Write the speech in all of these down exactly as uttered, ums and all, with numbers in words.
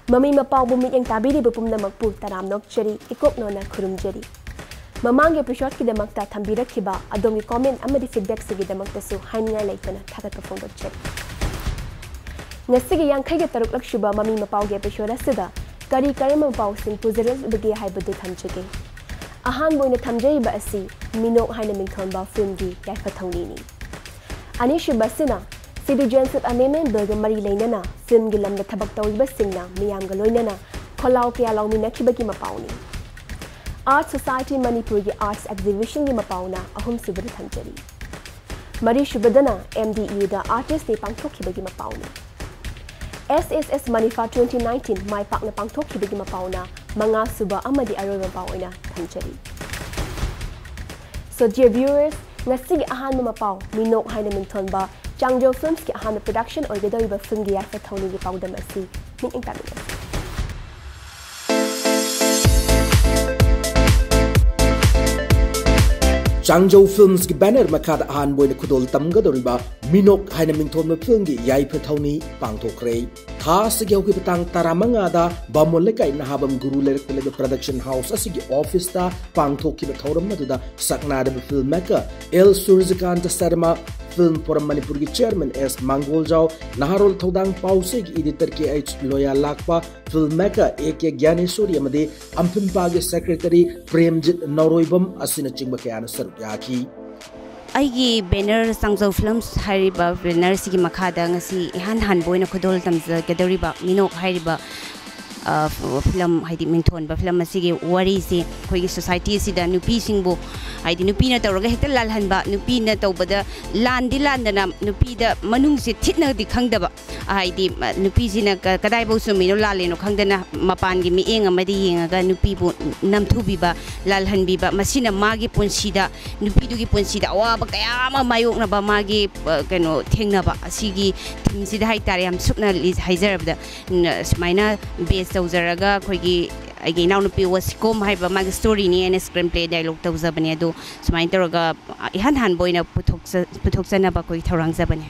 ꯃꯃꯤ ꯃꯄꯥꯎꯕꯨ ꯃꯤꯠꯌꯦꯡ ꯇꯥꯕꯤꯔꯤꯕ ꯄꯨꯝꯅꯃꯛꯄꯨ ꯇꯔꯥꯝꯅ ꯑꯣꯛꯆꯔꯤ, ꯏꯀꯣꯛꯅꯣꯅ ꯈꯨꯔꯨꯝꯖꯔꯤ꯫ ꯃꯃꯥꯡꯒꯤ episodeꯀꯤꯗꯃꯛꯇ ꯊꯝꯕꯤꯔꯛꯈꯤꯕ ꯑꯗꯣꯝꯒꯤ comment ꯑꯃꯗꯤ feedbackꯁꯤꯡꯒꯤꯗꯃꯛꯇꯁꯨ ꯍꯥꯏꯅꯤꯡꯉꯥꯏ ꯂꯩꯇꯅ ꯊꯥꯒꯠꯄ ꯐꯣꯡꯗꯣꯛꯆꯔꯤ꯫ ꯉꯁꯤꯒꯤ ꯌꯥꯡꯈꯩꯒ ꯇꯔꯨꯛꯂꯛ ꯁꯨꯕ ꯃꯃꯤ ꯃꯄꯥꯎꯒꯤ episode ꯑꯁꯤꯗ ꯀꯔꯤ ꯀꯔꯝꯕ ꯃꯄꯥꯎꯁꯤꯡ ꯄꯨꯖꯔꯛꯂꯤꯕꯒꯦ ꯍꯥꯏꯕꯗꯨ ꯊꯝꯖꯒꯦ꯫ ꯑꯍꯥꯟꯕ ꯑꯣꯏꯅ ꯊꯝꯖꯔꯤꯕ ꯑꯁꯤ ꯃꯤꯅꯣꯛ ꯍꯥꯏꯅ ꯃꯤꯡꯊꯣꯟꯕ filmꯒꯤ ꯌꯥꯏꯐ ꯊꯧꯅꯤꯅꯤ꯫ ꯑꯅꯤꯁꯨꯕ ꯑꯁꯤꯅ Citizens Amendment Billꯒ ꯃꯔꯤ ꯂꯩꯅꯅ filmꯒꯤ ꯂꯝꯗ ꯊꯕꯛ ꯇꯧꯔꯤꯕꯁꯤꯡꯅ ꯃꯤꯌꯥꯝꯒ ꯂꯣꯏꯅꯅ ꯈꯣꯜꯂꯥꯎ ꯀꯌꯥ ꯂꯥꯎꯃꯤꯟꯅꯈꯤꯕꯒꯤ ꯃꯄꯥꯎꯅꯤ꯫ Art Society ꯃꯅꯤꯄꯨꯔꯒꯤ arts exhibitionꯒꯤ ꯃꯄꯥꯎꯅ ꯑꯍꯨꯝꯁꯨꯕꯗ ꯊꯝꯖꯔꯤ꯫ ꯃꯔꯤꯁꯨꯕꯗꯅ MDUꯗ Artist Day ꯄꯥꯡꯊꯣꯛꯈꯤꯕꯒꯤ ꯃꯄꯥꯎꯅꯤ꯫ SSS Manipha twenty nineteen ꯃꯥꯏ ꯄꯥꯛꯅ ꯄꯥꯡꯊꯣꯛꯈꯤꯕꯒꯤ ꯃꯄꯥꯎꯅ ꯃꯉꯥꯁꯨꯕ ꯑꯃꯗꯤ ꯑꯔꯣꯏꯕ ꯃꯄꯥꯎ ꯑꯣꯏꯅ ꯊꯝꯖꯔꯤ꯫ So dear viewers, ꯉꯁꯤꯒꯤ ꯑꯍꯥꯟꯕ ꯃꯄꯥꯎ ꯃꯤꯅꯣꯛ ꯍꯥꯏꯅ ꯃꯤꯡꯊꯣꯟꯕ ꯆꯥꯡꯖꯧ Filmsꯀꯤ ꯑꯍꯥꯟꯕ production ꯑꯣꯏꯒꯗꯧꯔꯤꯕ filmꯒꯤ ꯌꯥꯏꯐ ꯊꯧꯅꯤꯒꯤ ꯄꯥꯎꯗꯝ ꯑꯁꯤ ꯃꯤꯠꯌꯦꯡ ꯇꯥꯃꯤꯟꯅꯁꯤ꯫ ꯆꯥꯡꯖꯧ Filmsꯀꯤ banner ꯃꯈꯥꯗ ꯑꯍꯥꯟꯕ ꯑꯣꯏꯅ ꯈꯨꯗꯣꯜ ꯇꯝꯒꯗꯧꯔꯤꯕ ꯃꯤꯅꯣꯛ ꯍꯥꯏꯅ ꯃꯤꯡꯊꯣꯟꯕ filmꯒꯤ ꯌꯥꯏꯐ ꯊꯧꯅꯤ ꯄꯥꯡꯊꯣꯛꯈ꯭ꯔꯦ꯫ ꯊꯥ ꯑꯁꯤꯒꯤ ꯍꯧꯈꯤꯕ ꯇꯥꯡ ꯇꯔꯥꯃꯉꯥꯗ ꯕꯥꯃꯣꯟ ꯂꯩꯀꯥꯏ ꯅꯍꯥꯕꯝ ꯒꯨꯔꯨ ꯂꯩꯔꯛꯇ ꯂꯩꯕ production house ꯑꯁꯤꯒꯤ officeꯇ ꯄꯥꯡꯊꯣꯛꯈꯤꯕ ꯊꯧꯔꯝ ꯑꯗꯨꯗ ꯁꯛꯅꯥꯏꯔꯕ filmmaker L ꯁꯨꯔꯖꯀꯥꯟꯇ ꯁꯔꯃ, Film Forum ꯃꯅꯤꯄꯨꯔꯒꯤ chairman S ꯃꯥꯡꯒꯣꯜꯖꯥꯎ, ꯅꯍꯥꯔꯣꯜ ꯊꯧꯗꯥꯡ ꯄꯥꯎꯆꯦꯒꯤ editor K H ꯂꯣꯌꯥꯂꯥꯛꯄ, filmmaker A K ꯒ꯭ꯌꯥꯅꯦꯁꯣꯔꯤ ꯑꯃꯗꯤ ꯑꯝꯐꯤꯟꯄꯥꯒꯤ secretary ꯄ꯭ꯔꯦꯝꯖꯤꯠ ꯅꯧꯔꯣꯏꯕꯝ ꯑꯁꯤꯅꯆꯤꯡꯕ ꯀꯌꯥꯅ ꯁꯔꯨꯛ ꯌꯥꯈꯤ꯫ ꯑꯩꯒꯤ banner ꯆꯥꯡꯖꯧ Films ꯍꯥꯏꯔꯤꯕ bannerꯁꯤꯒꯤ ꯃꯈꯥꯗ ꯉꯁꯤ ꯏꯍꯥꯟ ꯍꯥꯟꯕ ꯑꯣꯏꯅ ꯈꯨꯗꯣꯜ ꯇꯝꯖꯒꯗꯧꯔꯤꯕ ꯃꯤꯅꯣꯛ ꯍꯥꯏꯔꯤꯕ, ꯑ, film, ꯍꯥꯏꯗꯤ ꯃꯤꯡꯊꯣꯟꯕ film ꯑꯁꯤꯒꯤ ꯋꯥꯔꯤꯁꯤ ꯑꯩꯈꯣꯏꯒꯤ society ꯑꯁꯤꯗ ꯅꯨꯄꯤꯁꯤꯡꯕꯨ, ꯍꯥꯏꯗꯤ ꯅꯨꯄꯤꯅ ꯇꯧꯔꯒ ꯍꯦꯛꯇ ꯂꯥꯜꯍꯟꯕ, ꯅꯨꯄꯤꯅ ꯇꯧꯕꯗ ꯂꯥꯟꯗꯤ ꯂꯥꯟꯗꯅ ꯅꯨꯄꯤꯗ ꯃꯅꯨꯡꯁꯦ ꯊꯤꯠꯅꯗꯤ ꯈꯪꯗꯕ, ꯍꯥꯏꯗꯤ, ꯃ-, ꯅꯨꯄꯤꯁꯤꯅ ꯀ-, ꯀꯗꯥꯏꯐꯥꯎ ꯆꯨꯝꯃꯤꯅꯣ ꯂꯥꯜꯂꯤꯅꯣ ꯈꯪꯗꯅ ꯃꯄꯥꯟꯒꯤ ꯃꯤꯠꯌꯦꯡ ꯑꯃꯗ ꯌꯦꯡꯉꯒ ꯅꯨꯄꯤꯕꯨ ꯅꯝꯊꯨꯕꯤꯕ, ꯂꯥꯜꯍꯟꯕꯤꯕ, ꯃꯁꯤꯅ ꯃꯥꯒꯤ ꯄꯨꯟꯁꯤꯗ, ꯅꯨꯄꯤꯗꯨꯒꯤ ꯄꯨꯟꯁꯤꯗ ꯑꯋꯥꯕ ꯀꯌꯥ ꯑꯃ ꯃꯥꯌꯣꯛꯅꯕ ꯃꯥꯒꯤ, ꯑ, ꯀꯩꯅꯣ, ꯊꯦꯡꯅꯕ, ꯑꯁꯤꯒꯤ themeꯁꯤꯗ ꯍꯥꯏꯇꯥꯔꯦ, ꯌꯥꯝ ꯁꯨꯞꯅ ꯂꯤ-, ꯍꯥꯏꯖꯔꯕꯗ, ꯎꯝ, ꯁꯨꯃꯥꯏꯅ base ꯇꯧꯖꯔꯒ ꯑꯩꯈꯣꯏꯒꯤ ꯑꯩꯒꯤ ꯏꯅꯥꯎꯅꯨꯄꯤ ꯋꯥꯁꯤꯀꯣꯝ ꯍꯥꯏꯕ ꯃꯥꯒꯤ storyꯅꯤ ꯑꯩꯅ screenplay dialogue ꯇꯧꯖꯕꯅꯦ꯫ ꯑꯗꯣ ꯁꯨꯃꯥꯏꯅ ꯇꯧꯔꯒ, ꯑ, ꯏꯍꯥꯟ ꯍꯥꯟꯕ ꯑꯣꯏꯅ ꯄꯨꯊꯣꯛꯆ-, ꯄꯨꯊꯣꯛꯆꯅꯕ ꯑꯩꯈꯣꯏ ꯊꯧꯔꯥꯡꯖꯕꯅꯦ꯫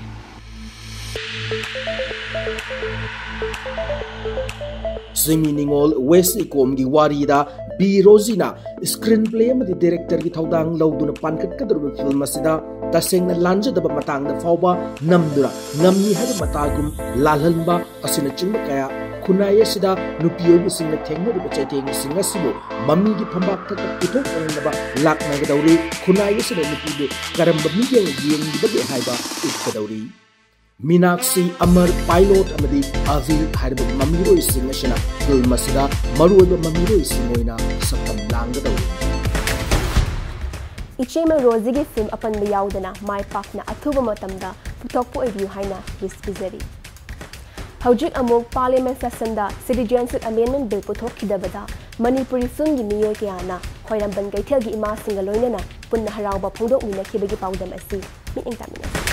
ꯁꯤꯃꯤ ꯅꯤꯉꯣꯜ ꯋꯦꯁ ꯏꯀꯣꯝꯒꯤ ꯋꯥꯔꯤꯗ ꯕꯤ ꯔꯣꯖꯤꯅ screenplay ꯑꯃꯗꯤ directorꯒꯤ ꯊꯧꯗꯥꯡ ꯂꯧꯗꯨꯅ ꯄꯥꯟꯈꯠꯀꯗꯧꯔꯤꯕ film ꯑꯁꯤꯗ ꯇꯁꯦꯡꯅ ꯂꯥꯟꯖꯗꯕ ꯃꯇꯥꯡꯗ ꯐꯥꯎꯕ ꯅꯝꯗꯨꯅ ꯉꯝꯃꯤ ꯍꯥꯏꯕ ꯃꯇꯥꯒꯨꯝ ꯂꯥꯜꯍꯟꯕ ꯑꯁꯤꯅꯆꯤꯡꯕ ꯀꯌꯥ ꯈꯨꯟꯅꯥꯏ ꯑꯁꯤꯗ ꯅꯨꯄꯤ ꯑꯣꯏꯕꯤꯁꯤꯡꯅ ꯊꯦꯡꯅꯔꯤꯕ ꯆꯩꯊꯦꯡꯁꯤꯡ ꯑꯁꯤꯕꯨ ꯃꯃꯤꯒꯤ ꯐꯝꯕꯥꯛ ꯊꯛꯇ ꯄꯨꯊꯣꯛꯅꯅꯕ ꯂꯥꯛꯅꯒꯗꯧꯔꯤ꯫ ꯈꯨꯟꯅꯥꯏ ꯑꯁꯤꯅ ꯅꯨꯄꯤꯕꯨ ꯀꯔꯝꯕ ꯃꯤꯠꯌꯦꯡꯅ ꯌꯦꯡꯂꯤꯕꯒꯦ ꯍꯥꯏꯕ ꯎꯠꯀꯗꯧꯔꯤ꯫ ꯃꯤꯅꯥꯛꯁꯤ, ꯑꯃꯔ, ꯄꯥꯏꯂꯣꯠ ꯑꯃꯗꯤ ꯑꯚꯤ ꯍꯥꯏꯔꯤꯕ ꯃꯃꯤꯔꯣꯏꯁꯤꯡ ꯑꯁꯤꯅ film ꯑꯁꯤꯗ ꯃꯔꯨꯑꯣꯏꯕ ꯃꯃꯤꯔꯣꯏꯁꯤꯡ ꯑꯣꯏꯅ ꯁꯛꯇꯝ ꯂꯥꯡꯒꯗꯧꯔꯤ꯫ ꯏꯆꯦꯃ ꯔꯣꯖꯤꯒꯤ film ꯑꯄꯟꯕ ꯌꯥꯎꯗꯅ ꯃꯥꯏ ꯄꯥꯛꯅ ꯑꯊꯨꯕ ꯃꯇꯝꯗ ꯄꯨꯊꯣꯛꯄ ꯑꯣꯏꯕꯤꯌꯨ ꯍꯥꯏꯅ wish ꯄꯤꯖꯔꯤ꯫ ꯍꯧꯖꯤꯛ ꯑꯃꯨꯛ Parliament sessionꯗ Citizenship Amendment Bill ꯄꯨꯊꯣꯛꯈꯤꯗꯕꯗ Manipuri filmꯒꯤ ꯃꯤꯑꯣꯏ ꯀꯌꯥꯅ ꯈ꯭ꯋꯥꯏꯔꯝꯕꯟ ꯀꯩꯊꯦꯜꯒꯤ ꯏꯃꯥꯁꯤꯡꯒ ꯂꯣꯏꯅꯅ ꯄꯨꯟꯅ ꯍꯔꯥꯎꯕ ꯐꯣꯡꯗꯣꯛꯃꯤꯟꯅꯈꯤꯕꯒꯤ ꯄꯥꯎꯗꯝ ꯑꯁꯤ ꯃꯤꯠꯌꯦꯡ ꯇꯥꯃꯤꯟꯅꯁꯤ꯫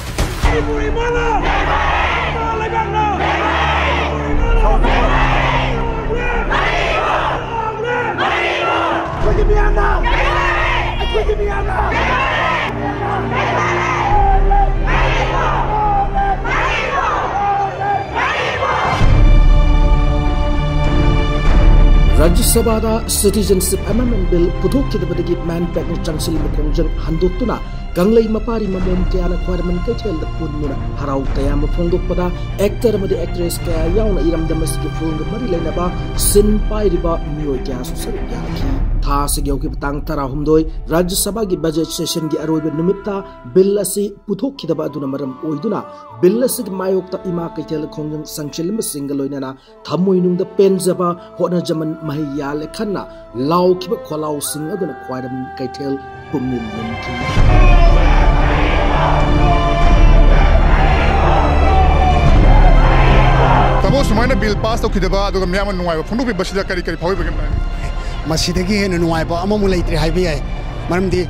ꯔꯥꯖ꯭ꯌ ꯁꯚꯥꯗ Citizenship Amendment Bill ꯄꯨꯊꯣꯛꯈꯤꯗꯕꯗꯒꯤ ꯃꯥꯟ ꯄꯥꯛꯅ ꯆꯪꯁꯤꯜꯂꯤꯕ ꯈꯣꯡꯖꯪ ꯍꯟꯗꯣꯛꯇꯨꯅ ꯀꯪꯂꯩ ꯃꯄꯥꯔꯤ ꯃꯃꯣꯝ ꯀꯌꯥꯅ ꯈ꯭ꯋꯥꯏꯔꯝꯕꯟ ꯀꯩꯊꯦꯜꯗ ꯄꯨꯟꯗꯨꯅ ꯍꯔꯥꯎ ꯇꯌꯥꯝꯕ ꯐꯣꯡꯗꯣꯛꯄꯗ actor ꯑꯃꯗꯤ actress ꯀꯌꯥ ꯌꯥꯎꯅ ꯏꯔꯝꯗꯝ ꯑꯁꯤꯒꯤ filmꯒ ꯃꯔꯤ ꯂꯩꯅꯕ ꯁꯤꯟ ꯄꯥꯏꯔꯤꯕ ꯃꯤꯑꯣꯏ ꯀꯌꯥꯁꯨ ꯁꯔꯨꯛ ꯌꯥꯈꯤ꯫ ꯊꯥ ꯑꯁꯤꯒꯤ ꯍꯧꯈꯤꯕ ꯇꯥꯡ ꯇꯔꯥꯍꯨꯝꯗꯣꯏ ꯔꯥꯖ꯭ꯌ ꯁꯚꯥꯒꯤ budget sessionꯒꯤ ꯑꯔꯣꯏꯕ ꯅꯨꯃꯤꯠꯇ bill ꯑꯁꯤ ꯄꯨꯊꯣꯛꯈꯤꯗꯕ ꯑꯗꯨꯅ ꯃꯔꯝ ꯑꯣꯏꯗꯨꯅ bill ꯑꯁꯤꯒꯤ ꯃꯥꯌꯣꯛꯇ ꯏꯃꯥ ꯀꯩꯊꯦꯜ ꯈꯣꯡꯖꯪ ꯆꯪꯁꯤꯜꯂꯝꯕꯁꯤꯡꯒ ꯂꯣꯏꯅꯅ ꯊꯃꯣꯏꯅꯨꯡꯗ ꯄꯦꯟꯖꯕ, ꯍꯣꯠꯅꯖꯃꯟ ꯃꯍꯩ ꯌꯥꯜꯂꯦ ꯈꯟꯅ ꯂꯥꯎꯈꯤꯕ ꯈꯣꯜꯂꯥꯎꯁꯤꯡ ꯑꯗꯨꯅ ꯈ꯭ꯋꯥꯏꯔꯝꯕꯟ ꯀꯩꯊꯦꯜ ꯄꯨꯝꯅꯤꯜ ꯅꯤꯜꯈꯤ꯫ ꯇꯥꯃꯣ, ꯁꯨꯃꯥꯏꯅ bill pass ꯇꯧꯈꯤꯗꯕ ꯑꯗꯨꯒ ꯃꯤꯌꯥꯝꯅ ꯅꯨꯡꯉꯥꯏꯕ ꯐꯣꯡꯗꯣꯛꯄꯤꯕꯁꯤꯗ ꯀꯔꯤ ꯀꯔꯤ ꯐꯥꯎꯕꯤꯕꯒꯦ? ꯃꯁꯤꯗꯒꯤ ꯍꯦꯟꯅ ꯅꯨꯡꯉꯥꯏꯕ ꯑꯃꯃꯨꯛ ꯂꯩꯇ꯭ꯔꯦ ꯍꯥꯏꯕ ꯌꯥꯏ꯫ ꯃꯔꯝꯗꯤ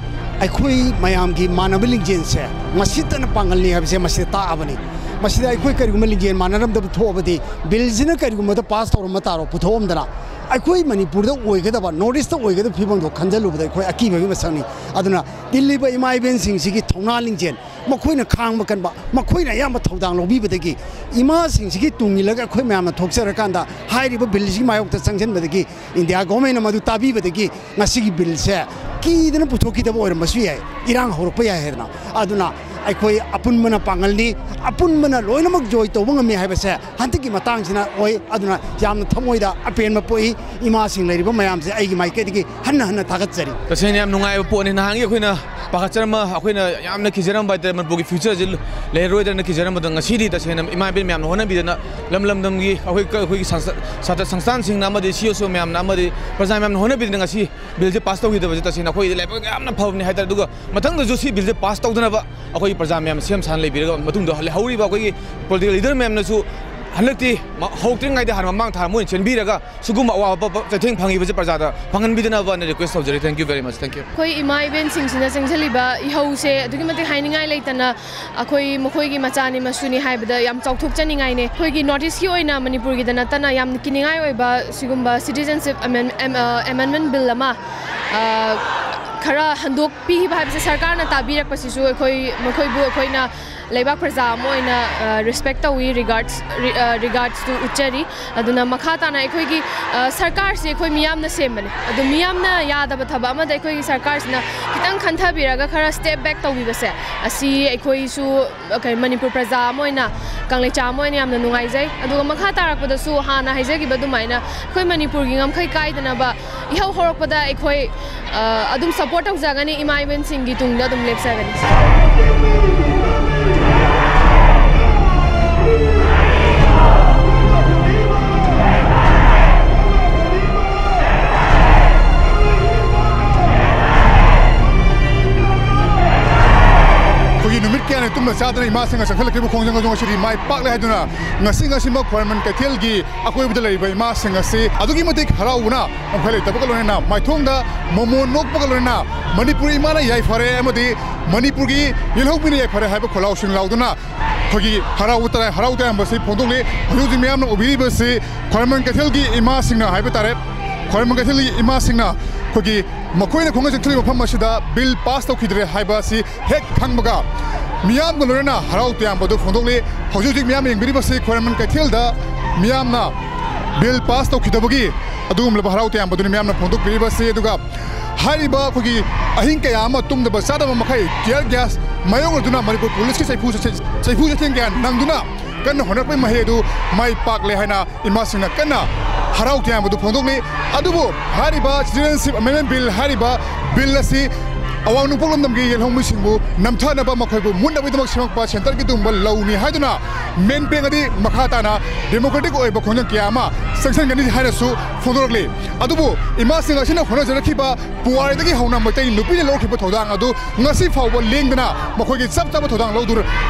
ꯑꯩꯈꯣꯏ ꯃꯌꯥꯝꯒꯤ ꯃꯥꯟꯅꯕ ꯂꯤꯡꯖꯦꯜꯁꯦ ꯃꯁꯤꯇꯅ ꯄꯥꯡꯒꯜꯅꯤ ꯍꯥꯏꯕꯁꯦ ꯃꯁꯤꯗ ꯇꯥꯛꯑꯕꯅꯤ꯫ ꯃꯁꯤꯗ ꯑꯩꯈꯣꯏ ꯀꯔꯤꯒꯨꯝꯕ ꯂꯤꯡꯖꯦꯜ ꯃꯥꯟꯅꯔꯝꯗꯕ ꯊꯣꯛꯑꯕꯗꯤ, billꯁꯤꯅ ꯀꯔꯤꯒꯨꯝꯕꯗ pass ꯇꯧꯔꯝꯕ ꯇꯥꯔꯣ, ꯄꯨꯊꯣꯛꯑꯝꯗꯅ ꯑꯩꯈꯣꯏ ꯃꯅꯤꯄꯨꯔꯗ ꯑꯣꯏꯒꯗꯕ, North Eastꯇ ꯑꯣꯏꯒꯗꯕ ꯐꯤꯕꯝꯗꯣ ꯈꯟꯖꯜꯂꯨꯕꯗ ꯑꯩꯈꯣꯏ ꯑꯀꯤꯕꯒꯤ ꯃꯁꯛꯅꯤ꯫ ꯑꯗꯨꯅ ꯇꯤꯜꯂꯤꯕ ꯏꯃꯥ ꯏꯕꯦꯟꯁꯤꯡꯁꯤꯒꯤ ꯊꯧꯅꯥ ꯂꯤꯡꯖꯦꯜ, ꯃꯈꯣꯏꯅ ꯈꯥꯡꯕ ꯀꯟꯕ, ꯃꯈꯣꯏꯅ ꯑꯌꯥꯝꯕ ꯊꯧꯗꯥꯡ ꯂꯧꯕꯤꯕꯗꯒꯤ, ꯏꯃꯥꯁꯤꯡꯁꯤꯒꯤ ꯇꯨꯡ ꯏꯜꯂꯒ ꯑꯩꯈꯣꯏ ꯃꯌꯥꯝꯅ ꯊꯣꯛꯆꯔꯀꯥꯟꯗ ꯍꯥꯏꯔꯤꯕ ꯕꯤꯜꯁꯤꯒꯤ ꯃꯥꯌꯣꯛꯇ ꯆꯪꯁꯤꯟꯕꯗꯒꯤ, ꯏꯟꯗꯤꯌꯥ ꯒꯣꯔꯃꯦꯟꯅ ꯃꯗꯨ ꯇꯥꯕꯤꯕꯗꯒꯤ ꯉꯁꯤꯒꯤ ꯕꯤꯜꯁꯦ ꯀꯤꯗꯅ ꯄꯨꯊꯣꯛꯈꯤꯗꯕ ꯑꯣꯏꯔꯝꯕꯁꯨ ꯌꯥꯏ, ꯏꯔꯥꯡ ꯍꯧꯔꯛꯄ ꯌꯥꯏ ꯍꯥꯏꯗꯅ꯫ ꯑꯗꯨꯅ ꯑꯩꯈꯣꯏ ꯑꯄꯨꯟꯕꯅ ꯄꯥꯡꯒꯜꯅꯤ, ꯑꯄꯨꯟꯕꯅ ꯂꯣꯏꯅꯃꯛ ꯖꯣꯏ ꯇꯧꯕ ꯉꯝꯃꯤ ꯍꯥꯏꯕꯁꯦ ꯍꯟꯗꯛꯀꯤ ꯃꯇꯥꯡꯁꯤꯅ ꯑꯣꯏ꯫ ꯑꯗꯨꯅ ꯌꯥꯝꯅ ꯊꯃꯣꯏꯗ ꯑꯄꯦꯟꯕ ꯄꯣꯛꯏ꯫ ꯏꯃꯥꯁꯤꯡ ꯂꯩꯔꯤꯕ ꯃꯌꯥꯝꯁꯦ ꯑꯩꯒꯤ ꯃꯥꯏꯀꯩꯗꯒꯤ ꯍꯟꯅ ꯍꯟꯅ ꯊꯥꯒꯠꯆꯔꯤ꯫ ꯇꯁꯦꯡꯅ ꯌꯥꯝ ꯅꯨꯡꯉꯥꯏꯕ ꯄꯣꯠꯅꯤ꯫ ꯅꯍꯥꯟꯒꯤ ꯑꯩꯈꯣꯏꯅ ꯄꯥꯈꯠꯆꯔꯝꯕ, ꯑꯩꯈꯣꯏꯅ ꯌꯥꯝꯅ ꯀꯤꯖꯔꯝꯕ ꯍꯥꯏꯇꯥꯔꯦ, ꯃꯅꯤꯄꯨꯔꯒꯤ ꯐ꯭ꯌꯨꯆꯔꯁꯦ ꯂꯩꯔꯔꯣꯏꯗ꯭ꯔꯅ ꯀꯤꯖꯔꯝꯕꯗꯣ, ꯉꯁꯤꯗꯤ ꯇꯁꯦꯡꯅ ꯏꯃꯥ ꯏꯕꯦꯟ ꯃꯌꯥꯝꯅ ꯍꯣꯠꯅꯕꯤꯗꯅ, ꯂꯝ ꯂꯝꯗꯝꯒꯤ ꯑꯩꯈꯣꯏ, ꯑꯩꯈꯣꯏꯒꯤ ꯁꯪꯁ-, ꯁꯥꯇ꯭ꯔ ꯁꯪꯁꯊꯥꯟꯁꯤꯡꯅ ꯑꯃꯗꯤ ꯁꯤ ꯑꯣ ꯁꯤ ꯑꯣ ꯃꯌꯥꯝꯅ ꯑꯃꯗꯤ ꯄ꯭ꯔꯖꯥ ꯃꯌꯥꯝꯅ ꯍꯣꯠꯅꯕꯤꯗꯅ ꯉꯁꯤ ꯕꯤꯜꯁꯦ ꯄꯥꯁ ꯇꯧꯈꯤꯗꯕꯁꯦ ꯇꯁꯦꯡꯅ ꯑꯩꯈꯣꯏꯗꯤ ꯂꯥꯏꯕꯛ ꯌꯥꯝꯅ ꯐꯕꯅꯤ ꯍꯥꯏꯇꯥꯔꯦ꯫ ꯑꯗꯨꯒ ꯃꯊꯪꯗꯁꯨ ꯁꯤ ꯕꯤꯜꯁꯦ ꯄꯥꯁ ꯇꯧꯗꯅꯕ ꯑꯩꯈꯣꯏꯒꯤ ꯄ꯭ꯔꯖꯥ ꯃꯌꯥꯝ ꯁꯦꯝ ꯁꯥꯅ ꯂꯩꯕꯤꯔꯒ, ꯃꯇꯨꯡꯗ ꯂꯩꯍꯧꯔꯤꯕ ꯑꯩꯈꯣꯏꯒꯤ ꯄꯣꯂꯤꯇꯤꯀꯦꯜ ꯂꯤꯗꯔ ꯃꯌꯥꯝꯅꯁꯨ ꯍꯟꯗꯛꯇꯤ ꯃ-, ꯍꯧꯔꯛꯇ꯭ꯔꯤꯉꯩꯗ ꯍꯥꯟꯅ ꯃꯃꯥꯡ ꯊꯥ ꯃꯣꯏꯅ ꯆꯦꯟꯕꯤꯔꯒ ꯁꯤꯒꯨꯝꯕ ꯑꯋꯥꯕ ꯄ-, ꯆꯩꯊꯦꯡ ꯐꯪꯉꯤꯕꯁꯦ ꯄ꯭ꯔꯖꯥꯗ ꯐꯪꯍꯟꯕꯤꯗꯅꯕꯅ ꯔꯤꯀ꯭ꯋꯦꯁ ꯇꯧꯖꯔꯤ꯫ Thank you very much. Thank you. ꯑꯩꯈꯣꯏ ꯏꯃꯥ ꯏꯕꯦꯟꯁꯤꯡꯁꯤꯅ ꯆꯪꯁꯤꯜꯂꯤꯕ ꯏꯍꯧꯁꯦ ꯑꯗꯨꯛꯀꯤ ꯃꯇꯤꯛ ꯍꯥꯏꯅꯤꯡꯉꯥꯏ ꯂꯩꯇꯅ, ꯑꯩꯈꯣꯏ ꯃꯈꯣꯏꯒꯤ ꯃꯆꯥꯅꯤ ꯃꯁꯨꯅꯤ ꯍꯥꯏꯕꯗ ꯌꯥꯝ ꯆꯥꯎꯊꯣꯛꯆꯅꯤꯡꯉꯥꯏꯅꯦ꯫ ꯑꯩꯈꯣꯏꯒꯤ ꯅꯣꯔꯠ ꯏꯁꯀꯤ ꯑꯣꯏꯅ ꯃꯅꯤꯄꯨꯔꯒꯤꯗ ꯅꯠꯇꯅ ꯌꯥꯝꯅ ꯀꯤꯅꯤꯡꯉꯥꯏ ꯑꯣꯏꯕ ꯁꯤꯒꯨꯝꯕ ꯁꯤꯇꯤꯖꯟꯁꯤꯞ ꯑꯦꯃꯦꯟ-, ꯑꯦꯝ-, ꯑ, ꯑꯦꯃꯦꯟꯃꯦꯟ ꯕꯤꯜ ꯑꯃ, ꯑ, ꯈꯔ ꯍꯟꯗꯣꯛꯄꯤꯈꯤꯕ ꯍꯥꯏꯕꯁꯦ ꯁꯔꯀꯥꯔꯅ ꯇꯥꯕꯤꯔꯛꯄꯁꯤꯁꯨ ꯑꯩꯈꯣꯏ, ꯃꯈꯣꯏꯕꯨ ꯑꯩꯈꯣꯏꯅ ꯂꯩꯕꯥꯛ ꯄ꯭ꯔꯖꯥ ꯑꯃ ꯑꯣꯏꯅ, ꯑ, ꯔꯦꯁꯄꯦꯛ ꯇꯧꯏ, ꯔꯤꯒꯥꯔꯗꯁ, ꯔꯤ-, ꯑ, ꯔꯤꯒꯥꯔꯗꯁꯇꯨ ꯎꯠꯆꯔꯤ꯫ ꯑꯗꯨꯅ ꯃꯈꯥ ꯇꯥꯅ ꯑꯩꯈꯣꯏꯒꯤ, ꯑ, ꯁꯔꯀꯥꯔꯁꯤ ꯑꯩꯈꯣꯏ ꯃꯤꯌꯥꯝꯅ ꯁꯦꯝꯕꯅꯤ꯫ ꯑꯗꯨ ꯃꯤꯌꯥꯝꯅ ꯌꯥꯗꯕ ꯊꯕꯛ ꯑꯃꯗ ꯑꯩꯈꯣꯏꯒꯤ ꯁꯔꯀꯥꯔꯁꯤꯅ ꯈꯤꯇꯪ ꯈꯟꯊꯕꯤꯔꯒ ꯈꯔ ꯁ꯭ꯇꯦꯞ ꯕꯦꯛ ꯇꯧꯕꯤꯕꯁꯦ, ꯑꯁꯤ ꯑꯩꯈꯣꯏꯁꯨ, ꯑ, ꯀꯩ, ꯃꯅꯤꯄꯨꯔ ꯄ꯭ꯔꯖꯥ ꯑꯃ ꯑꯣꯏꯅ, ꯀꯪꯂꯩꯆꯥ ꯑꯃ ꯑꯣꯏꯅ ꯌꯥꯝꯅ ꯅꯨꯡꯉꯥꯏꯖꯩ꯫ ꯑꯗꯨꯒ ꯃꯈꯥ ꯇꯥꯔꯛꯄꯗꯁꯨ ꯍꯥꯟꯅ ꯍꯥꯏꯖꯈꯤꯕ ꯑꯗꯨꯃꯥꯏꯅ ꯑꯩꯈꯣꯏ ꯃꯅꯤꯄꯨꯔꯒꯤ ꯉꯝꯈꯩ ꯀꯥꯏꯗꯅꯕ ꯏꯍꯧ ꯍꯧꯔꯛꯄꯗ ꯑꯩꯈꯣꯏ, ꯑ, ꯑꯗꯨꯝ ꯁꯄꯣꯔꯠ ꯇꯧꯖꯒꯅꯤ, ꯏꯃꯥ ꯏꯕꯦꯟꯁꯤꯡꯒꯤ ꯇꯨꯡꯗ ꯑꯗꯨꯝ ꯂꯦꯞꯆꯒꯅꯤ꯫ ꯑꯩꯈꯣꯏꯒꯤ ꯅꯨꯃꯤꯠ ꯀꯌꯥꯅꯤ ꯇꯨꯝꯅ ꯆꯥꯗꯅ ꯏꯃꯥꯁꯤꯡꯅ ꯆꯪꯁꯤꯜꯂꯛꯈꯤꯕ ꯈꯣꯡꯖꯪ ꯑꯗꯨ ꯉꯁꯤꯗꯤ ꯃꯥꯏ ꯄꯥꯛꯂꯦ ꯍꯥꯏꯗꯨꯅ, ꯉꯁꯤ ꯉꯁꯤꯃꯛ ꯈ꯭ꯋꯥꯏꯔꯝꯕꯟ ꯀꯩꯊꯦꯜꯒꯤ ꯑꯀꯣꯏꯕꯗ ꯂꯩꯔꯤꯕ ꯏꯃꯥꯁꯤꯡ ꯑꯁꯤ ꯑꯗꯨꯛꯀꯤ ꯃꯇꯤꯛ ꯍꯔꯥꯎꯕꯅ ꯉꯝꯈꯩ ꯂꯩꯇꯕꯒ ꯂꯣꯏꯅꯅ ꯃꯥꯏꯊꯣꯡꯗ ꯃꯣꯃꯣꯟ ꯅꯣꯛꯄꯒ ꯂꯣꯏꯅꯅ "ꯃꯅꯤꯄꯨꯔ ꯏꯃꯥꯅ ꯌꯥꯏꯐꯔꯦ" ꯑꯃꯗꯤ "ꯃꯅꯤꯄꯨꯔꯒꯤ ꯌꯦꯜꯍꯧꯃꯤꯅ ꯌꯥꯏꯐꯔꯦ" ꯍꯥꯏꯕ ꯈꯣꯜꯂꯥꯎꯁꯤꯡ ꯂꯥꯎꯗꯨꯅ ꯑꯩꯈꯣꯏꯒꯤ ꯍꯔꯥꯎꯕ ꯇꯔꯥ-, ꯍꯔꯥꯎ ꯇꯌꯥꯝꯕ ꯑꯁꯤ ꯐꯣꯡꯗꯣꯛꯂꯤ꯫ ꯍꯧꯖꯤꯛ ꯍꯧꯖꯤꯛ ꯃꯤꯌꯥꯝꯅ ꯎꯕꯤꯔꯤꯕꯁꯤ ꯈ꯭ꯋꯥꯏꯔꯝꯕꯟ ꯀꯩꯊꯦꯜꯒꯤ ꯏꯃꯥꯁꯤꯡꯅ ꯍꯥꯏꯕ ꯇꯥꯔꯦ꯫ ꯈ꯭ꯋꯥꯏꯔꯝꯕꯟ ꯀꯩꯊꯦꯜꯒꯤ ꯏꯃꯥꯁꯤꯡꯅ ꯑꯩꯈꯣꯏꯒꯤ ꯃꯈꯣꯏꯅ ꯈꯨꯡꯒꯪ ꯆꯪꯁꯤꯜꯂꯤꯕ ꯃꯐꯝ ꯑꯁꯤꯗ ꯕꯤꯜ ꯄꯥꯁ ꯇꯧꯈꯤꯗ꯭ꯔꯦ ꯍꯥꯏꯕ ꯑꯁꯤ ꯍꯦꯛ ꯈꯪꯕꯒ ꯃꯤꯌꯥꯝꯒ ꯂꯣꯏꯅꯅ ꯍꯔꯥꯎ ꯇꯌꯥꯝꯕꯗꯨ ꯐꯣꯡꯗꯣꯛꯂꯤ꯫ ꯍꯧꯖꯤꯛ ꯍꯧꯖꯤꯛ ꯃꯤꯌꯥꯝꯅ ꯌꯦꯡꯕꯤꯔꯤꯕꯁꯤ ꯈ꯭ꯋꯥꯏꯔꯝꯕꯟ ꯀꯩꯊꯦꯜꯗ ꯃꯤꯌꯥꯝꯅ ꯕꯤꯜ ꯄꯥꯁ ꯇꯧꯈꯤꯗꯕꯒꯤ ꯑꯗꯨꯒꯨꯝꯂꯕ ꯍꯔꯥꯎ ꯇꯌꯥꯝꯕꯗꯨꯅꯤ ꯃꯤꯌꯥꯝꯅ ꯐꯣꯡꯗꯣꯛꯄꯤꯔꯤꯕꯁꯤ꯫ ꯑꯗꯨꯒ ꯍꯥꯏꯔꯤꯕ ꯑꯩꯈꯣꯏꯒꯤ ꯑꯍꯤꯡ ꯀꯌꯥ ꯑꯃ ꯇꯨꯝꯗꯕ ꯆꯥꯗꯕ ꯃꯈꯩ tear gas ꯃꯥꯌꯣꯛꯅꯗꯨꯅ ꯃꯅꯤꯄꯨꯔ ꯄꯨꯂꯤꯁꯀꯤ ꯆꯩꯐꯨ ꯆꯩꯊꯦꯡ ꯀꯌꯥ ꯅꯪꯗꯨꯅ ꯀꯟꯅ ꯍꯣꯠꯅꯔꯛꯄꯒꯤ ꯃꯍꯩ ꯑꯗꯨ ꯃꯥꯏ ꯄꯥꯛꯂꯦ ꯍꯥꯏꯅ ꯏꯃꯥꯁꯤꯡꯅ ꯀꯟꯅ ꯍꯔꯥꯎ ꯇꯌꯥꯝꯕꯗꯨ ꯐꯣꯡꯗꯣꯛꯂꯤ꯫ ꯑꯗꯨꯕꯨ ꯍꯥꯏꯔꯤꯕ Citizenship Amendment Bill ꯍꯥꯏꯔꯤꯕ ꯕꯤꯜ ꯑꯁꯤ ꯑꯋꯥꯡ ꯅꯣꯡꯄꯣꯛ ꯂꯝꯗꯝꯒꯤ ꯌꯦꯜꯍꯧꯃꯤꯁꯤꯡꯕꯨ ꯅꯝꯊꯅꯕ, ꯃꯈꯣꯏꯕꯨ ꯃꯨꯠꯅꯕꯒꯤꯗꯃꯛ ꯁꯦꯝꯃꯛꯄ centreꯒꯤ ꯑꯗꯨꯒꯨꯝꯕ ꯂꯧꯅꯤ ꯍꯥꯏꯗꯨꯅ ꯃꯦꯟ ꯄꯦꯡꯉꯗꯤ ꯃꯈꯥ ꯇꯥꯅ democratic ꯑꯣꯏꯕ ꯈꯣꯡꯖꯪ ꯀꯌꯥ ꯑꯃ ꯆꯪꯁꯤꯟꯒꯅꯤ ꯍꯥꯏꯅꯁꯨ ꯐꯣꯡꯗꯣꯔꯛꯂꯤ꯫ ꯑꯗꯨꯕꯨ ꯏꯃꯥꯁꯤꯡ ꯑꯁꯤꯅ ꯍꯣꯠꯅꯖꯔꯛꯈꯤꯕ ꯄꯨꯋꯥꯔꯤꯗꯒꯤ ꯍꯧꯅ ꯃꯩꯇꯩ ꯅꯨꯄꯤꯅ ꯂꯧꯈꯤꯕ ꯊꯧꯗꯥꯡ ꯑꯗꯨ ꯉꯁꯤ ꯐꯥꯎꯕ ꯂꯦꯡꯗꯅ ꯃꯈꯣꯏꯒꯤ ꯆꯞ ꯆꯥꯕ ꯊꯧꯗꯥꯡ ꯂꯧꯗꯨꯅ,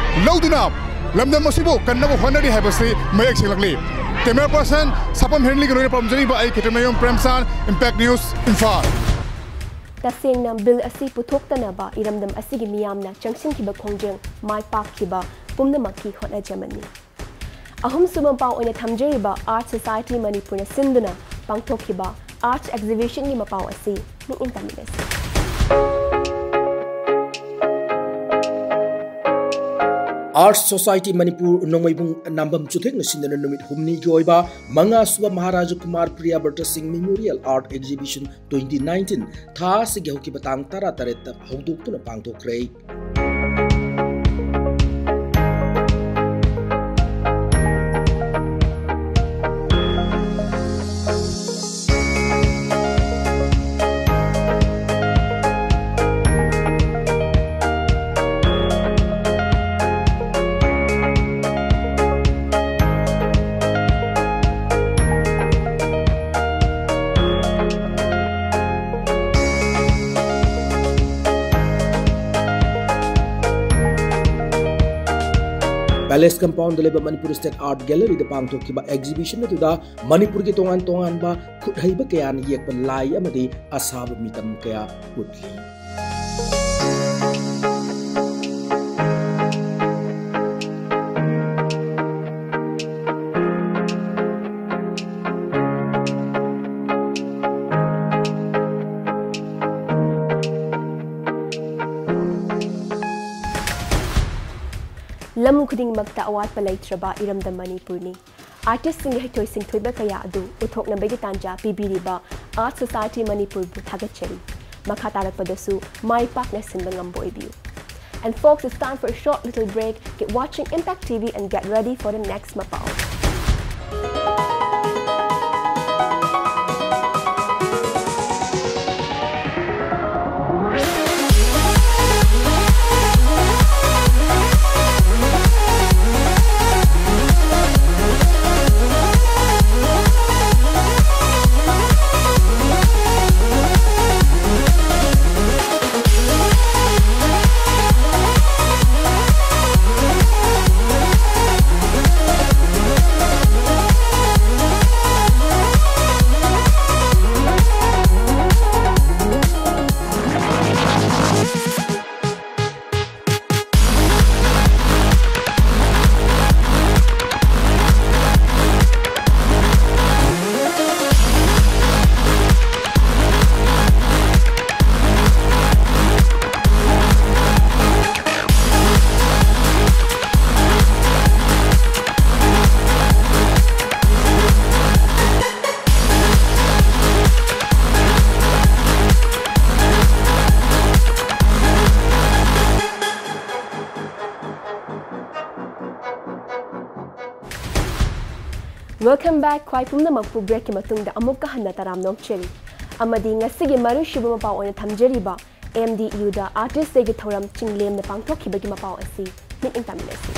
ꯂꯧꯗꯨꯅ ꯂꯝꯗꯝ ꯑꯁꯤꯕꯨ ꯀꯟꯅꯕ ꯍꯣꯠꯅꯔꯤ ꯍꯥꯏꯕꯁꯤ ꯃꯌꯦꯛ ꯁꯦꯡꯂꯛꯂꯤ꯫ Camera person ꯁꯥꯄꯝ ꯍꯦꯟꯂꯤꯒ ꯂꯣꯏꯅ ꯄꯥꯝꯖꯔꯤꯕ ꯑꯩ ꯀꯦꯇ꯭ꯔꯤꯃꯌꯨꯝ ꯄ꯭ꯔꯦꯝꯆꯥꯟ, Impact News, ꯏꯝꯐꯥꯜ꯫ ꯇꯁꯦꯡꯅ ꯕꯤꯜ ꯑꯁꯤ ꯄꯨꯊꯣꯛꯇꯅꯕ ꯏꯔꯝꯗꯝ ꯑꯁꯤꯒꯤ ꯃꯤꯌꯥꯝꯅ ꯆꯪꯁꯤꯟꯈꯤꯕ ꯈꯣꯡꯖꯪ ꯃꯥꯏ ꯄꯥꯛꯈꯤꯕ ꯄꯨꯝꯅꯃꯛꯀꯤ ꯍꯣꯠꯅꯖꯃꯟꯅꯤ꯫ ꯑꯍꯨꯝꯁꯨꯕ ꯃꯄꯥꯎ ꯑꯣꯏꯅ ꯊꯝꯖꯔꯤꯕ Art Society ꯃꯅꯤꯄꯨꯔꯅ ꯁꯤꯟꯗꯨꯅ ꯄꯥꯡꯊꯣꯛꯈꯤꯕ Art Exhibitionꯒꯤ ꯃꯄꯥꯎ ꯑꯁꯤ ꯃꯤꯠꯌꯦꯡ ꯇꯝꯃꯤꯟꯅꯁꯤ꯫ Art Society ꯃꯅꯤꯄꯨꯔ ꯅꯣꯡꯃꯩꯕꯨꯡ ꯅꯥꯝꯕꯝ ꯆꯨꯊꯦꯛꯅ ꯁꯤꯟꯗꯨꯅ ꯅꯨꯃꯤꯠ ꯍꯨꯝꯅꯤꯒꯤ ꯑꯣꯏꯕ ꯃꯉꯥꯁꯨꯕ ꯃꯍꯥꯔꯥꯖ ꯀꯨꯃꯥꯔ ꯄ꯭ꯔꯤꯌꯥꯕ꯭ꯔꯇ ꯁꯤꯡ Memorial Art Exhibition twenty nineteen ꯊꯥ ꯑꯁꯤꯒꯤ ꯍꯧꯈꯤꯕ ꯇꯥꯡ ꯇꯔꯥꯇꯔꯦꯠꯇ ꯍꯧꯗꯣꯛꯇꯨꯅ ꯄꯥꯡꯊꯣꯛꯈ꯭ꯔꯦ꯫ Palace compoundꯗ ꯂꯩꯕ ꯃꯅꯤꯄꯨꯔ State Art Galleryꯗ ꯄꯥꯡꯊꯣꯛꯈꯤꯕ exhibition ꯑꯗꯨꯗ ꯃꯅꯤꯄꯨꯔꯒꯤ ꯇꯣꯉꯥꯟ ꯇꯣꯉꯥꯟꯕ ꯈꯨꯠꯍꯩꯕ ꯀꯌꯥꯅ ꯌꯦꯛꯄ ꯂꯥꯏ ꯑꯃꯗꯤ ꯑꯁꯥꯕ ꯃꯤꯇꯝ ꯀꯌꯥ ꯎꯠꯂꯤ꯫ ꯂꯝ ꯈꯨꯗꯤꯡꯃꯛꯇ ꯑꯋꯥꯠꯄ ꯂꯩꯇ꯭ꯔꯕ ꯏꯔꯝꯗꯝ ꯃꯅꯤꯄꯨꯔꯅꯤ꯫ ꯑꯥꯔꯇꯤꯁꯁꯤꯡꯒꯤ ꯍꯩꯊꯣꯏ ꯁꯤꯡꯊꯣꯏꯕ ꯀꯌꯥ ꯑꯗꯨ ꯎꯠꯊꯣꯛꯅꯕꯒꯤ ꯇꯥꯟꯖꯥ ꯄꯤꯕꯤꯔꯤꯕ Art Society ꯃꯅꯤꯄꯨꯔꯕꯨ ꯊꯥꯒꯠꯆꯔꯤ꯫ ꯃꯈꯥ ꯇꯥꯔꯛꯄꯗꯁꯨ ꯃꯥꯏ ꯄꯥꯛꯅ ꯁꯤꯟꯕ ꯉꯝꯕ ꯑꯣꯏꯕꯤꯌꯨ꯫ And folks, it's time for a short little break. Keep watching Impact T V and get ready for the next ꯃꯄꯥꯎ꯫ Welcome back. ꯈ꯭ꯋꯥꯏ ꯄꯨꯝꯅꯃꯛꯄꯨ breakꯀꯤ ꯃꯇꯨꯡꯗ ꯑꯃꯨꯛꯀ ꯍꯟꯅ ꯇꯔꯥꯝꯅ ꯑꯣꯛꯆꯔꯤ꯫ ꯑꯃꯗꯤ ꯉꯁꯤꯒꯤ ꯃꯔꯨꯑꯣꯏꯕ ꯃꯄꯥꯎ ꯑꯣꯏꯅ ꯊꯝꯖꯔꯤꯕ M D Uꯗ Artist Dayꯒꯤ ꯊꯧꯔꯝ ꯆꯤꯡꯂꯦꯝꯅ ꯄꯥꯡꯊꯣꯛꯈꯤꯕꯒꯤ ꯃꯄꯥꯎ ꯑꯁꯤ ꯃꯤꯠꯌꯦꯡ ꯇꯥꯃꯤꯟꯅꯁꯤ꯫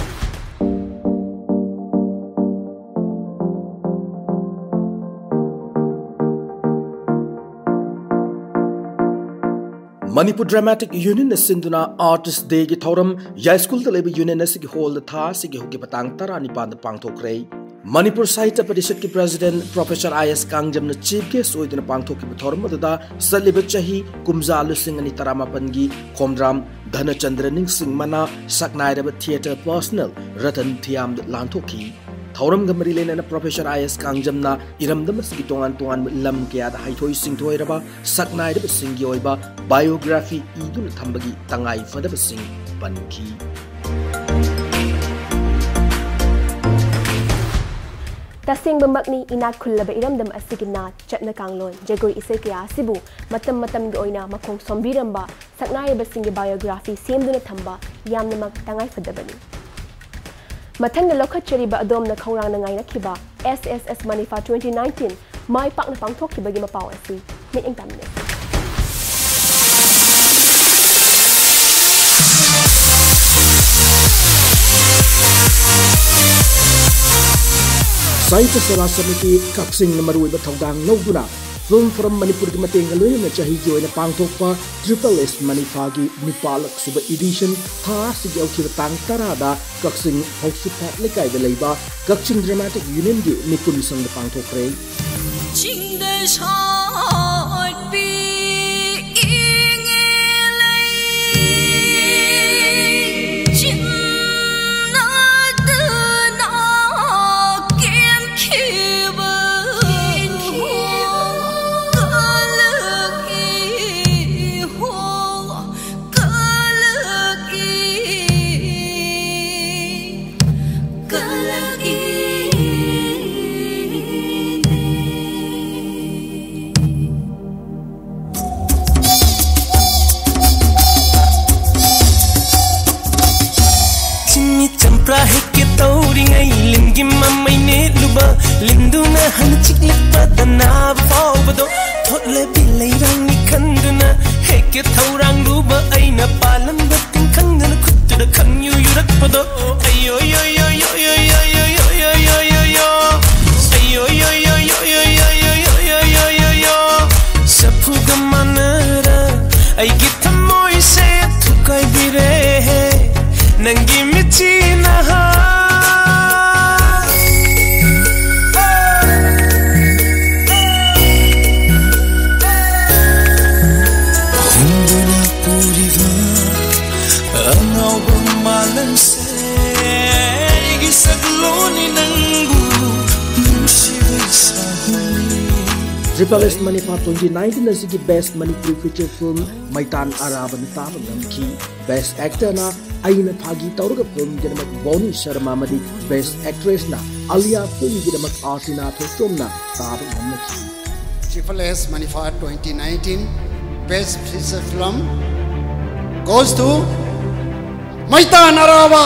Manipur Dramatic Unionꯅ ꯁꯤꯟꯗꯨꯅ Artist Dayꯒꯤ ꯊꯧꯔꯝ ꯌꯥꯏꯁ꯭ꯀꯨꯜꯗ ꯂꯩꯕ union ꯑꯁꯤꯒꯤ hallꯗ ꯊꯥ ꯑꯁꯤꯒꯤ ꯍꯧꯈꯤꯕ ꯇꯥꯡ ꯇꯔꯥꯅꯤꯄꯥꯟꯗ ꯄꯥꯡꯊꯣꯛꯈ꯭ꯔꯦ꯫ ꯃꯅꯤꯄꯨꯔ ꯁꯥꯍꯤꯇ꯭ꯌ ꯄꯔꯤꯁꯠꯀꯤ president Professor I S ꯀꯥꯡꯖꯝꯅ chief guest ꯑꯣꯏꯗꯨꯅ ꯄꯥꯡꯊꯣꯛꯈꯤꯕ ꯊꯧꯔꯝ ꯑꯗꯨꯗ ꯆꯠꯂꯤꯕ ꯆꯍꯤ ꯀꯨꯝꯖꯥ ꯂꯤꯁꯤꯡ ꯑꯅꯤ ꯇꯔꯥꯃꯥꯄꯟꯒꯤ ꯈꯣꯝꯗ꯭ꯔꯥꯝ ꯙꯅꯆꯟꯗ꯭ꯔ ꯅꯤꯡꯁꯤꯡ ꯃꯅꯥ ꯁꯛꯅꯥꯏꯔꯕ theatre personal ꯔꯇꯟ ꯊꯤꯌꯥꯝꯗ ꯂꯥꯟꯊꯣꯛꯈꯤ꯫ ꯊꯧꯔꯝꯒ ꯃꯔꯤ ꯂꯩꯅꯅ Professor I S ꯀꯥꯡꯖꯝꯅ ꯏꯔꯝꯗꯝ ꯑꯁꯤꯒꯤ ꯇꯣꯉꯥꯟ ꯇꯣꯉꯥꯟꯕ ꯂꯝ ꯀꯌꯥꯗ ꯍꯩꯊꯣꯏ ꯁꯤꯡꯊꯣꯏꯔꯕ ꯁꯛꯅꯥꯏꯔꯕꯁꯤꯡꯒꯤ ꯑꯣꯏꯕ biography ꯏꯗꯨꯅ ꯊꯝꯕꯒꯤ ꯇꯉꯥꯏ ꯐꯗꯕꯁꯤꯡ ꯄꯟꯈꯤ꯫ ꯇꯁꯦꯡꯕꯃꯛꯅꯤ, ꯏꯅꯥꯛ ꯈꯨꯜꯂꯕ ꯏꯔꯝꯗꯝ ꯑꯁꯤꯒꯤ ꯅꯥꯠ, ꯆꯠꯅ ꯀꯥꯡꯂꯣꯟ, ꯖꯒꯣꯏ ꯏꯁꯩ ꯀꯌꯥ ꯑꯁꯤꯕꯨ ꯃꯇꯝ ꯃꯇꯝꯒꯤ ꯑꯣꯏꯅ ꯃꯈꯣꯡ ꯁꯣꯝꯕꯤꯔꯝꯕ ꯁꯛꯅꯥꯏꯔꯕꯁꯤꯡꯒꯤ biography ꯁꯦꯝꯗꯨꯅ ꯊꯝꯕ ꯌꯥꯝꯅꯃꯛ ꯇꯉꯥꯏꯐꯗꯕꯅꯤ꯫ ꯃꯊꯪꯗ ꯂꯧꯈꯠꯆꯔꯤꯕ ꯑꯗꯣꯝꯅ ꯈꯧꯔꯥꯡꯅ ꯉꯥꯏꯅꯈꯤꯕ S S S ꯃꯅꯤꯐꯥ twenty nineteen ꯃꯥꯏ ꯄꯥꯛꯅ ꯄꯥꯡꯊꯣꯛꯈꯤꯕꯒꯤ ꯃꯄꯥꯎ ꯑꯁꯤ ꯃꯤꯠꯌꯦꯡ ꯇꯥꯃꯤꯟꯅꯁꯤ꯫ ꯁꯥꯍꯤꯇ꯭ꯌ ꯁꯦꯕꯥ ꯁꯃꯤꯇꯤ ꯀꯛꯆꯤꯡꯅ ꯃꯔꯨꯑꯣꯏꯕ ꯊꯧꯗꯥꯡ ꯂꯧꯗꯨꯅ Film Forum ꯃꯅꯤꯄꯨꯔꯒꯤ ꯃꯇꯦꯡꯒ ꯂꯣꯏꯅꯅ ꯆꯍꯤꯒꯤ ꯑꯣꯏꯅ ꯄꯥꯡꯊꯣꯛꯄ Triple S ꯃꯅꯤꯐꯥꯒꯤ ꯅꯤꯄꯥꯜꯂꯛ ꯁꯨꯕ edition ꯊꯥ ꯑꯁꯤꯒꯤ ꯍꯧꯈꯤꯕ ꯇꯥꯡ ꯇꯔꯥꯗ ꯀꯛꯆꯤꯡ ꯍꯧꯁꯤꯐꯥꯠ ꯂꯩꯀꯥꯏꯗ ꯂꯩꯕ ꯀꯛꯆꯤꯡ Dramatic Unionꯒꯤ ꯃꯤꯄꯨꯝ ꯁꯪꯗ ꯄꯥꯡꯊꯣꯛꯈ꯭ꯔꯦ꯫ ꯆꯤꯡꯗ ꯁꯥꯠꯄꯤ ꯏꯪꯉꯦ ꯂꯩ, ꯆꯤꯟꯅꯗꯅ ꯀꯦꯟꯈꯤꯕ ꯀꯂꯛꯏ ꯍꯣ, ꯀꯂꯛꯏ꯫ ꯆꯤꯅꯤ ꯆꯝꯄ꯭ꯔꯥ ꯍꯦꯛꯀꯦ ꯇꯧꯔꯤꯉꯩ ꯂꯤꯟꯒꯤ ꯃꯃꯩ ꯅꯦꯠꯂꯨꯕ, ꯂꯤꯟꯗꯨꯅ ꯍꯥꯟꯅ ꯆꯤꯛꯂꯛꯄꯗ ꯅꯥꯕ ꯐꯥꯎꯕꯗꯣ, ꯊꯣꯠꯂꯕꯤ ꯂꯩꯔꯥꯡꯅꯤ ꯈꯟꯗꯨꯅ ꯍꯦꯛꯀꯦ ꯊꯧꯔꯥꯡꯂꯨꯕ ꯑꯩꯅ ꯄꯥꯜꯂꯝꯕ ꯇꯤꯟ ꯈꯪꯗꯅ ꯈꯨꯠꯇꯨꯗ ꯈꯪꯌꯨ ꯌꯨꯔꯛꯄꯗꯣ꯫ ꯑꯌꯣ, ꯌꯣ, ꯌꯣ, ꯌꯣ, ꯌꯣ, ꯌꯣ, ꯌꯣ, ꯌꯣ, ꯌꯣ, ꯌꯣ, ꯌꯣ꯫ ꯑꯌꯣ, ꯌꯣ, ꯌꯣ, ꯌꯣ, ꯌꯣ, ꯌꯣ, ꯌꯣ, ꯌꯣ, ꯌꯣ, ꯌꯣ, ꯌꯣ, ꯌꯣ꯫ ꯆꯐꯨꯒ ꯃꯥꯟꯅꯔ ꯑꯩꯒꯤ ꯊꯃꯣꯏꯁꯦ ꯊꯨꯒꯥꯏꯕꯤꯔꯦ ꯅꯪꯒꯤ ꯃꯤꯠꯁꯤꯅ꯫ ꯍꯨꯝꯗꯨꯅ ꯄꯨꯔꯤꯕ ꯑꯉꯥꯎꯕ ꯃꯥꯂꯪꯁꯦ ꯑꯩꯒꯤ ꯁꯛꯂꯣꯟꯅꯤ ꯅꯪꯕꯨ ꯅꯨꯡꯁꯤꯕ ꯁꯥꯍꯨꯝꯅꯤ꯫ Triple S ꯃꯅꯤꯐꯥ twenty nineteen ꯑꯁꯤꯒꯤ Best Manipuri Feature Film ꯃꯩꯇꯥꯟ ꯑꯔꯥꯕꯅ ꯇꯥꯕ ꯉꯝꯈꯤ꯫ Best Actorꯅ ꯑꯩꯅ ꯐꯥꯒꯤ ꯇꯧꯔꯒ ꯐꯤꯂꯝꯒꯤꯗꯃꯛ ꯕꯣꯅꯤ ꯁꯔꯃ ꯑꯃꯗꯤ ꯕꯦꯁ꯭ꯠ ꯑꯦꯛꯇ꯭ꯔꯦꯁꯅ ꯑꯂꯤꯌꯥ ꯐꯤꯂꯝꯒꯤꯗꯃꯛ ꯑꯥꯔꯇꯤꯅꯥ ꯊꯣꯏꯇꯣꯝꯅ ꯇꯥꯕ ꯉꯝꯂꯛꯈꯤ꯫ Triple S Manipha twenty nineteen Best Feature Film goes to Maita Naraba.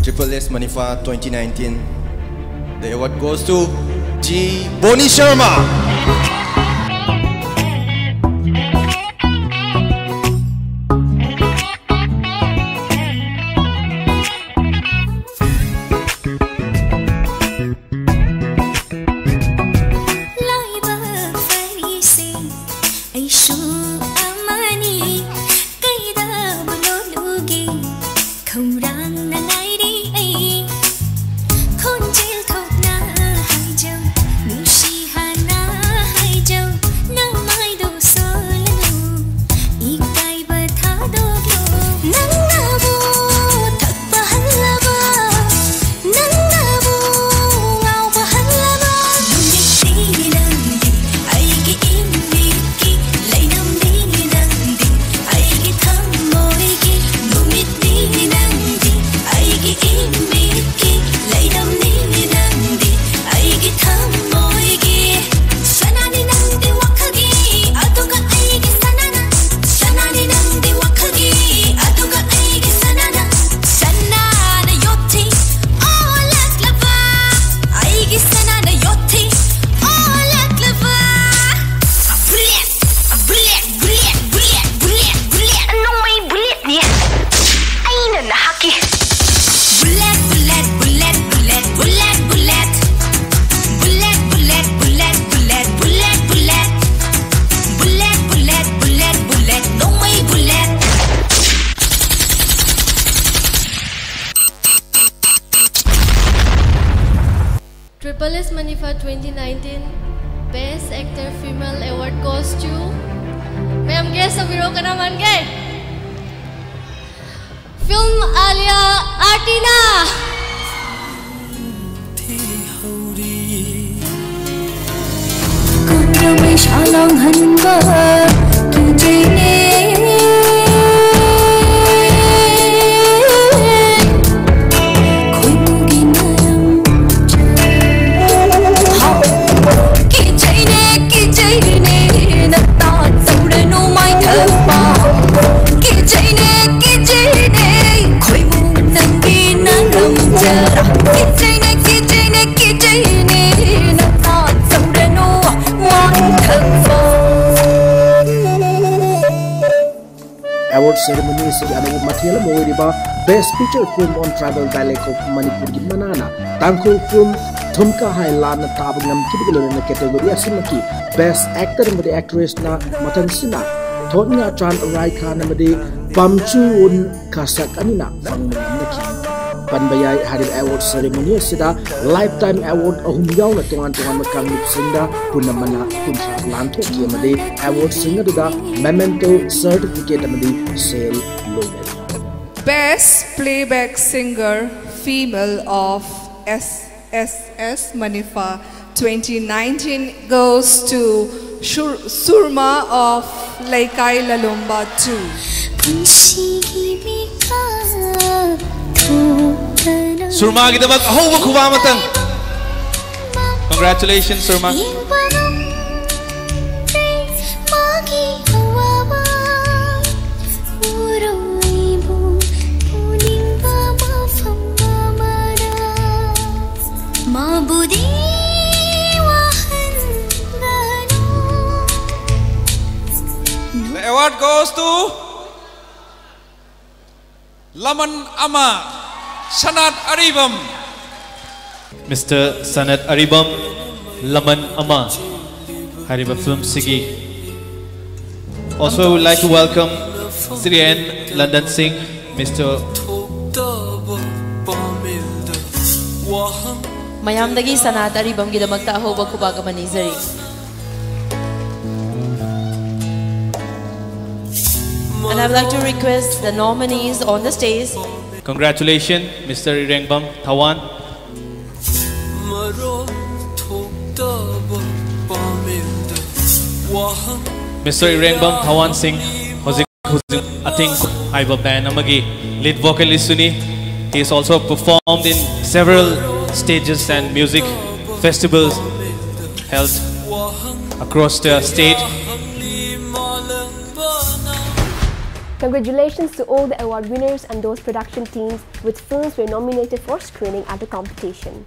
Triple S Manipha twenty nineteen. The award goes to G Boni Sharma. Actor female award goes to, ꯃꯌꯥꯝ guess ꯇꯧꯕꯤꯔꯣ, ꯀꯅꯥ ꯃꯥꯟꯒꯦ? Film Alia Artina. ꯀꯨꯝꯔꯃꯩ ꯁꯥꯂꯥꯡꯍꯟꯕ ꯀꯤꯖꯩꯅꯦ꯫ ꯈꯣꯏꯃꯨꯒꯤ ꯃꯔꯝ ꯀꯤꯖꯩꯅꯦ, ꯀꯤꯖꯩꯅꯦ, ꯅꯇꯥ ꯇꯧꯔꯅꯨ ꯃꯥꯏꯊꯛꯄ꯫ ꯀꯤꯖꯩꯅꯦ, ꯀꯤꯖꯩꯅꯦ, ꯈꯣꯏꯃꯨ ꯅꯪꯒꯤ ꯅꯔꯝꯖꯔ꯫ ꯀꯤꯖꯩꯅꯦ, ꯀꯤꯖꯩꯅꯦ, ꯀꯤꯖꯩꯅꯦ, ꯅꯇꯥ ꯇꯧꯔꯅꯨ ꯃꯥꯏꯊꯛꯄ꯫ Award ceremony ꯑꯁꯤꯒꯤ ꯑꯅꯧꯕ ꯃꯊꯦꯜ ꯑꯃ ꯑꯣꯏꯔꯤꯕ Best Feature Film on Tribal Dialect of Manipurꯒꯤ ꯃꯅꯥꯅ Tangkhul film ꯊꯨꯝꯀ ꯍꯥꯏ ꯂꯥꯟꯅ ꯇꯥꯕ ꯉꯝꯈꯤꯕꯒ ꯂꯣꯏꯅꯅ category ꯑꯁꯤꯃꯛꯀꯤ Best Actor ꯑꯃꯗꯤ Actressꯅ ꯃꯊꯪꯁꯤꯅ ꯊꯣꯠꯉꯥꯆꯥꯟ ꯔꯥꯏꯈꯥꯟ ꯑꯃꯗꯤ ꯄꯥꯝꯆꯨꯋꯨꯟ ꯈꯥꯁꯛ ꯑꯅꯤꯅ ꯐꯪꯕ ꯉꯝꯅꯈꯤ꯫ ꯄꯟꯕ ꯌꯥꯏ, ꯍꯥꯏꯔꯤꯕ award ceremony ꯑꯁꯤꯗ lifetime award ꯑꯍꯨꯝ ꯌꯥꯎꯅ ꯇꯣꯉꯥꯟ ꯇꯣꯉꯥꯟꯕ ꯀꯥꯡꯂꯨꯞꯁꯤꯡꯗ ꯄꯨꯟꯅ ꯃꯅꯥ ꯀꯨꯟꯊ꯭ꯔꯥ ꯂꯥꯟꯊꯣꯛꯈꯤ ꯑꯃꯗꯤ awardꯁꯤꯡ ꯑꯗꯨꯗ memento, certificate ꯑꯃꯗꯤ ꯁꯦꯜ ꯂꯣꯏꯅꯔꯤ꯫ Best Playback Singer Female of S S S Manifa twenty nineteen goes to Shur- Surma of Leikai Lalomba two. ꯄꯨꯟꯁꯤꯒꯤ ꯃꯤꯀꯞ ꯊꯣꯛꯇꯅ ꯁꯨꯔꯃꯥꯒꯤꯗꯃꯛ ꯑꯍꯧꯕ ꯈꯨꯕꯥꯛ ꯑꯃꯇꯪ꯫ Congratulations, ꯁꯨꯔꯃꯥ꯫ ꯌꯦꯡꯕ ꯉꯝꯗ꯭ꯔꯦ ꯃꯥꯒꯤ ꯑꯋꯥꯕ꯫ ꯎꯔꯣꯏꯕꯨ ꯎꯅꯤꯡꯕ ꯃꯐꯝ ꯑꯃꯗ ꯃꯥꯕꯨꯗꯤ ꯋꯥꯍꯟꯒꯅꯨ꯫ The award goes to Laman Ama, Sanat Aribam. Mister Sanat Aribam, Laman Ama ꯍꯥꯏꯔꯤꯕ film ꯁꯤꯒꯤ. Also, I would like to welcome Shri N Landan Singh, Mister ꯃꯌꯥꯝꯗꯒꯤ ꯁꯅꯥ ꯇꯥꯔꯤꯕꯝꯒꯤꯗꯃꯛꯇ ꯑꯍꯧꯕ ꯈꯨꯕꯥꯛ ꯑꯃ ꯅꯤꯖꯔꯤ꯫ I'd like to request the nominees on the stage. Congratulations, Mister Irengbam Thawan. Mister Irengbam Thawan Singh ꯍꯧꯖꯤꯛ ꯍꯧꯖꯤꯛ ꯑꯇꯤꯡ ꯍꯥꯏꯕ band ꯑꯃꯒꯤ lead vocalist ꯁꯨꯅꯤ꯫ He is also performed in several stages and music festivals held across the state. Congratulations to all the award winners and those production teams with films were nominated for screening at the competition.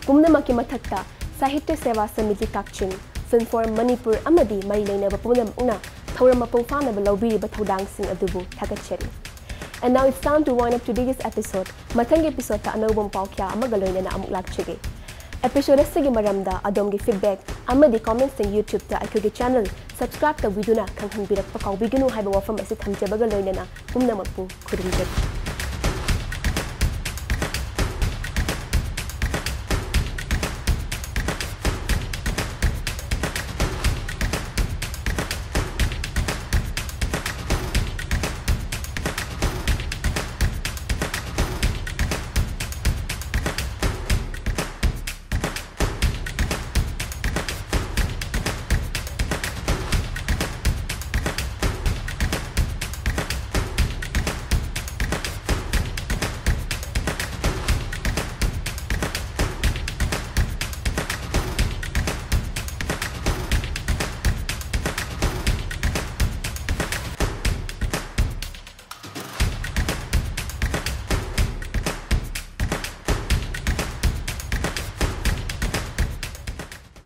ꯄꯨꯝꯅꯃꯛꯀꯤ ꯃꯊꯛꯇ ꯁꯥꯍꯤꯇ꯭ꯌ ꯁꯦꯋꯥ ꯁꯃꯤꯇꯤ ꯀꯛꯆꯤꯡ, Film Forum Manipur ꯑꯃꯗꯤ ꯃꯔꯤ ꯂꯩꯅꯕ ꯄꯨꯝꯅꯃꯛꯅ ꯊꯧꯔꯝ ꯃꯄꯨꯡ ꯐꯥꯅꯕ ꯂꯧꯕꯤꯔꯤꯕ ꯊꯧꯗꯥꯡꯁꯤꯡ ꯑꯗꯨꯕꯨ ꯊꯥꯒꯠꯆꯔꯤ꯫ And now it's time to wind up today's episode. ꯃꯊꯪꯒꯤ episode ꯇ ꯑꯅꯧꯕ ꯄꯥꯎ ꯀꯌꯥ ꯑꯃꯒ ꯂꯣꯏꯅꯅ ꯑꯃꯨꯛ ꯂꯥꯛꯆꯒꯦ꯫ Episode ꯑꯁꯤꯒꯤ ꯃꯔꯝꯗ ꯑꯗꯣꯝꯒꯤ feedback ꯑꯃꯗꯤ comment ꯁꯤꯡ YouTube ꯇ ꯑꯩꯈꯣꯏꯒꯤ channel subscribe ꯇꯧꯕꯤꯗꯨꯅ ꯈꯪꯍꯟꯕꯤꯔꯛꯄ ꯀꯥꯎꯕꯤꯒꯅꯨ ꯍꯥꯏꯕ ꯋꯥꯐꯝ ꯑꯁꯤ ꯊꯝꯖꯕꯒ ꯂꯣꯏꯅꯅ ꯄꯨꯝꯅꯃꯛꯄꯨ ꯈꯨꯔꯨꯝꯖꯔꯤ꯫